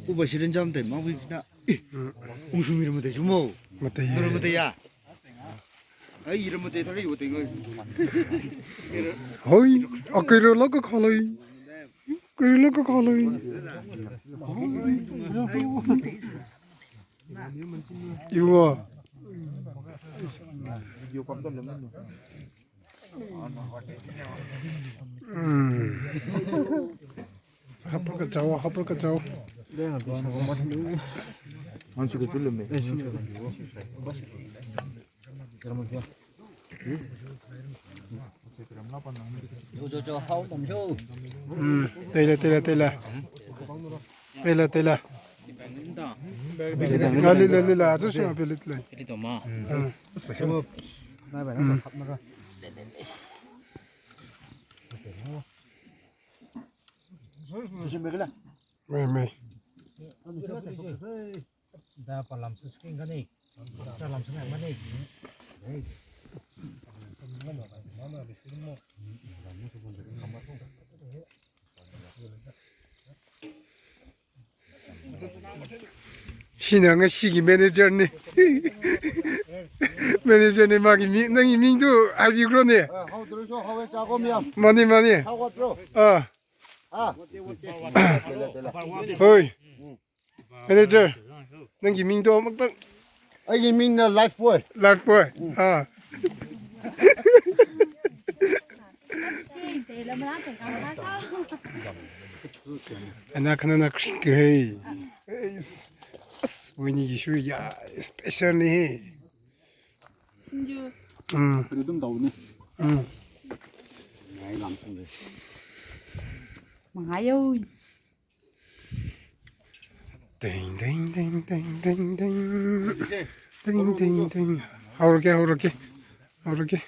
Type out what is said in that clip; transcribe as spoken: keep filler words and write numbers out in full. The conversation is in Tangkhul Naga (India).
Uba shirin jam te, mau bi na. Eh, ungshung mi ramate chumo. Mate. Ramate ya. Ai, ramate thari yote ngai. Hoi, akira laka khalai. Akira laka khalai. Iwa. Hmm. Hapur kachao, hapur kachao. Jo, jo, jo, hao, mom, jo. Hmm. Teile, teile, teile. Teile, teile. Nga lila, lila, aja shu apelite lei. Pili to ma. Hmm. Mei, mei. Da palam sa screen kani. Sa lam sa mani. Shina ngashiki manager ni. Manager ni magi mi, nanggi ming tu haibi kro ni. Mani, mani. Ah. Ah. Hoi. Manager. Nanggi ming tu mak tang. Aigi mingna Life Boy. Life Boy. Ah. Ana khana na krik hei. As, as, wini issue ya, special ni hei. Sinju. Mm. Kari dum tau ni. Mm. Ngai lam sung de. Mangayo. Ding, ding, ding, ding, ding, ding. Ding, ding, ding. Haorake, haorake. Haorake.